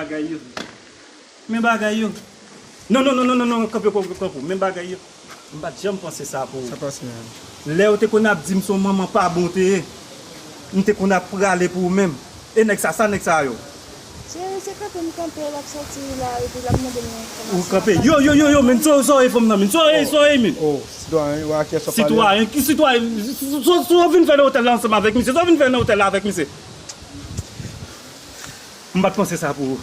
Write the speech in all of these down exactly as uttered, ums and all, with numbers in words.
Bagay yo. Men bagay yo. Non, non, non, non, non, non, kanpe, kanpe, kanpe. Men bagay yo. M pa t janm panse sa pou ou. Sa pase menm. Lè yo te konn ap di m se yon manman pa bon te ye, m te konn ap prale pou ou menm. E nèg sa, sa nèg sa yo? Se, se kanpe m kanpe, l ap soti la, epi l ap mande m enfòmasyon. Ou kanpe. Yo, yo, yo, yo, men sa w ye fanm nan, men sa w ye, sa w ye, men. Oh, sitwayen, ou a kiyès w ap pale? Sitwayen, ki sitwayen? Sa w vin fè nan otèl la ansanm avèk misye? Sa w vin fè nan otèl la avèk misye? M pa t panse sa pou ou.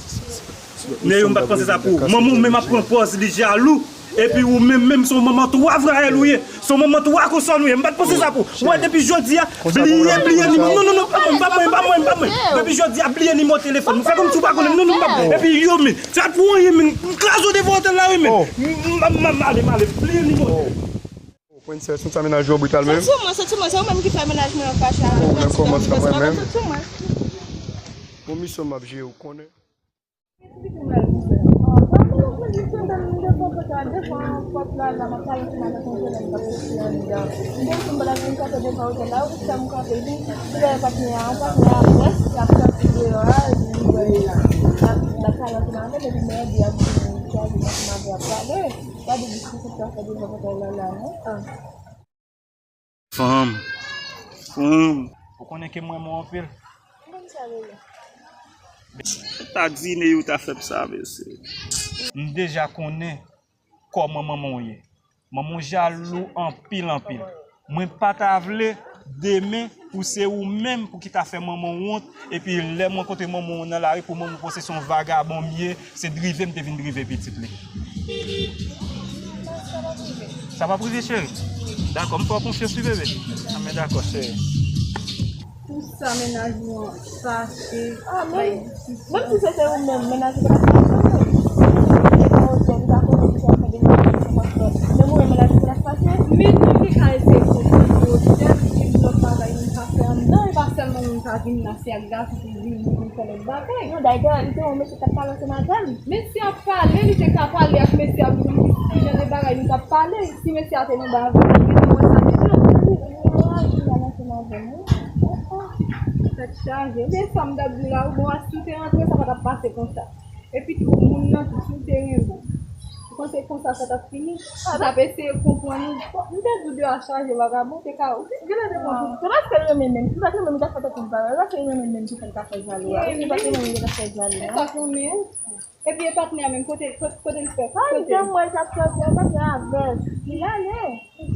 Nèg yo, m pa t panse sa pou ou. Manman w menm ap pran pòz li jalou. Epi ou menm, menm se yon manman twa vrayèl ou ye. Se yon manman twa konsòn ou ye. M pa t panse sa pou ou. Ou wè, depi jodi a, bliye, bliye nimewo. Non, non, non, pa mwen, pa mwen, pa mwen, pa mwen. Depi jodi a, bliye nimewo telefòn. Fè kòmsi ou pa konnen m. Non, non, pa mwen. Epi yo, men, sa pou anyen, men. M kraze w devan otèl la, wi, men. M, m, m, m ale, m ale. Bliye nimewo telefòn. Oh, Princess, nou sa menaj yo brital menm. Sot sou mwen, sot sou mwen, se ou menm ki fè menaj mwen an fache avèk mwen. Ou menm kòman sa mwen menm? Sot sou mwen. Bon, misyon m ap jere, ou konnen. Gade diskisyon sa fè devan pòtay la la non. Fanm. Fanm. Ou konnen ke m renmen w anpil. M konn sa, bebe. Tagine ou ta fè m sa, mesye. M deja konnen kòman manman w ye. Manman w jalou anpil, anpil. Mwen pa ta vle demen pou se ou menm pou ki ta fè manman w wont, epi lè m rankontre manman w nan lari pou manman w panse se yon vagabon m ye, se drive m te vin drive pitit li. Sa p ap rive, cheri? Dakò, m fè w konfyans wi, bebe. Anben dakò, cheri. Pou sa, menaj ou an fache. Ah, menm, menm si se te ou menm, menaj ou pa t ap fache. Se pa ou sèl, ou ta konnen ki sa w fè demen, se pa sòt. Menm ou menm, menaj ou pa t ap fache. Men nou te ka eseye konprann pou ou sèl, gen lòt bagay nou ka fè anndan, e pa sèlman nou ka vin la, se ak gason pou vin, vin fè lòt bagay. Non, dayè, li te yon mesye k ap pale ansanm avè l. Mesye ap pale, li te ka pale ak mesye a pou nou ki jan de bagay nou t ap pale. Si mesye a te nan bagay, li te wè sa deja. Tèt chaje. Men sa m t ap di w la, ou bon, si w te rantre, sa pa t ap pase konsa. Epi tou, moun nan tou, si w te renmen, ou panse konsa sa t ap fini? Ou t ap eseye konprann ou. M te di w de a chaje, vagabon, te ka, ou te genlè te konprann. Se paske l renmen menm. Si l pa t renmen, li t ap fè tèt li mal. Se paske l renmen menm ki fè l ta fè jalou a. Li pa t renmen, li t ap fè jalou a. Epi e patnè a menm, kote, kote, kote l fè? Ah, li te mwen k ap fè, fè, fè avè l. Li ale.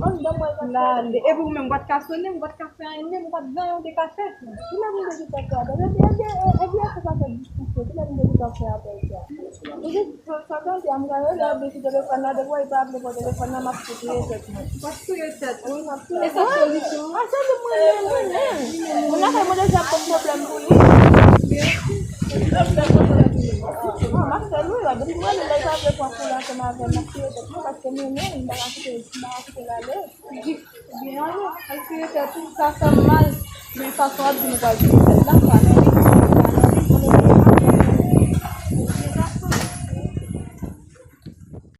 Anndan mwen k ap fè. Li ale. Epi ou menm, ou pa t ka sonnen, ou pa t ka fè anyen, ou pa t gen anyen ou te ka fè. Ki lè moun te di fè fè avè l? Epi, epi, epi, epi, epi, sa fè diskisyon. Ki lè moun te di fè fè avè l sa? Ou di, sa, sa tande, a m ka rele, a vle sou telefòn nan, depi w pa vle pran telefòn nan, m ap touye tèt mwen. W ap touye tèt ou? Wi, m ap touye tèt. E sa solisyon an? Ah, se li mwen menm, mwen menm. Moun nan fè mwen deja pran pwoblèm pou li. Mwen ap fè l wi, depi mwen li la, li pa vle pran koulè ansanm avè m, m ap touye tèt mwen paske mwen menm, m pa ka kite, m pa ka kite l ale. Byen ale, al touye tèt ou, sa fè m mal. Men fason w ap di nou pral touye tèt la, m pa nan li, m pa nan li.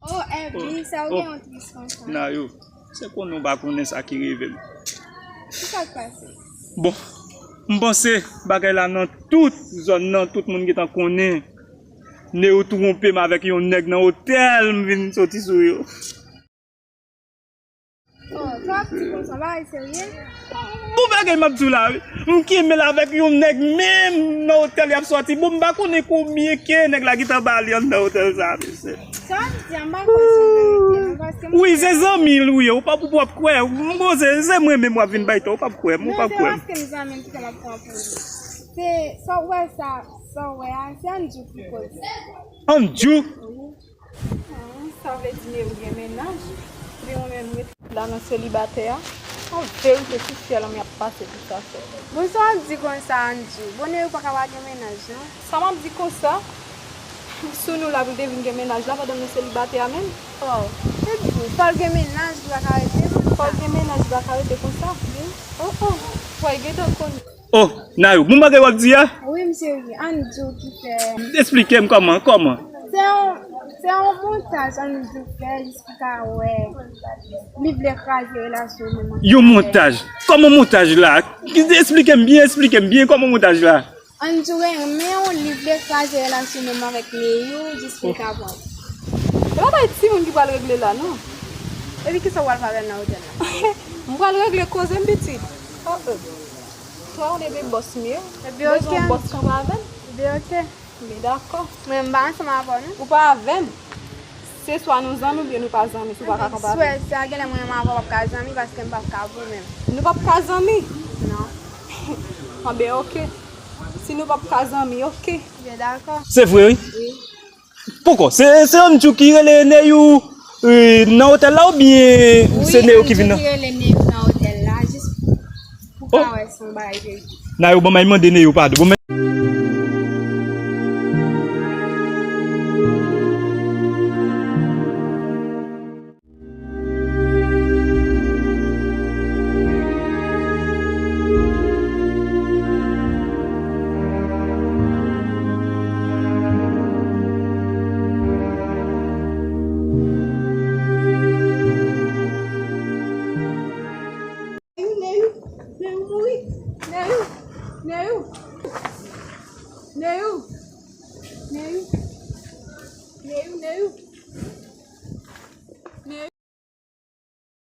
Oh, Èvi, sa ou gen yon tris konsa? Nayou, se konnen w pa konnen sa ki rive m. Ki sa k pase? Bon, m panse bagay la nan tout zòn nan, tout moun gentan konnen. Neyou twonpe m avèk yon nèg nan otèl, m vin soti sou yo. Oh, sa w ap di konsa, bagay serye? Bon bagay m ap di w la wi. M kenbe l avèk yon nèg menm nan otèl y ap sòti. Bon, m pa konnen konbyen ke nèg la gentan ba li anndan otèl sa, mesye. Sa w ap di a, m pa kwè se yon verite non, paske m... Wi, se zanmi l ou ye, ou p ap, ou p ap kwè. M poze, se mwen menm w ap vin bay tò, ou p ap kwè m, ou p ap kwè m. Non, se paske m zanmi l ki fè l ap pran pou li. Se, sa w wè sa, sa w wè a, se Andjou ki koz. Andjou? Wi. Hmm, sa vle di Neyou gen mennaj? Ebyen mwen menm ret la nan selibatè a? An verite, sou syèl an m ap pase pou sa fèt. Bon, sa w ap di konsa, Andjou? Bon, Neyou pa ka pa gen mennaj, non? Sa m ap di konsa? Sou nou la pou l te vin gen mennaj la pandan nou selibatè a menm? Oh, se di, fò l gen mennaj pou l pa ka rete konsa? Fò l gen mennaj pou l pa ka rete konsa? Wi. Oh, oh. Fò l gentan konn. Oh, Nayou, bon bagay w ap di a? Wi, m serye. Andjou ki fè. Esplike m kòman, kòman? Se yon, se yon montaj Andjou fè, jis pou ka wè. Li vle kraze relasyon nou. Yon montaj? Kòman montaj la? Esplike m byen, esplike m byen kòman montaj la. Andrew renmen yon liv dekraze relasyon menm avèk Neyou jis pou l ka pran. E pa bay timoun ki pral regle la, non. Epi kisa w pral fè avè l nan otèl la? M pral regle koze m, pitit. Oh, oh. Twa, ou debe bòs m ye. Epi, oke. Bezwen yon bòs kanpe avè m. Epi, oke. Epi, dakò. Mwen, m pa ansanm avè w, non. Ou pa avè m. Se swa nou zanmi oubyen nou pa zanmi, si w pa ka kanpe avè m. Swè, sa genlè mwen menm avè w p ap ka zanmi paske m p ap ka pou menm. Nou p ap ka zanmi? Non. Anben, oke. Si nou p ap ka zanmi, oke. Byen, dakò. Se vre, wi. Wi. Poko, se, se Andrew ki rele Neyou, e, nan otèl la oubyen se Neyou ki vin nan? Wi, Andrew ki rele Neyou nan otèl la, jis pou ka wè si yon bagay serye. Neyou, bon, m al mande Neyou padon. Bon, men Neyou, Neyou, Neyou mouri. Neyou, Neyou, Neyou. Neyou, Neyou, Neyou.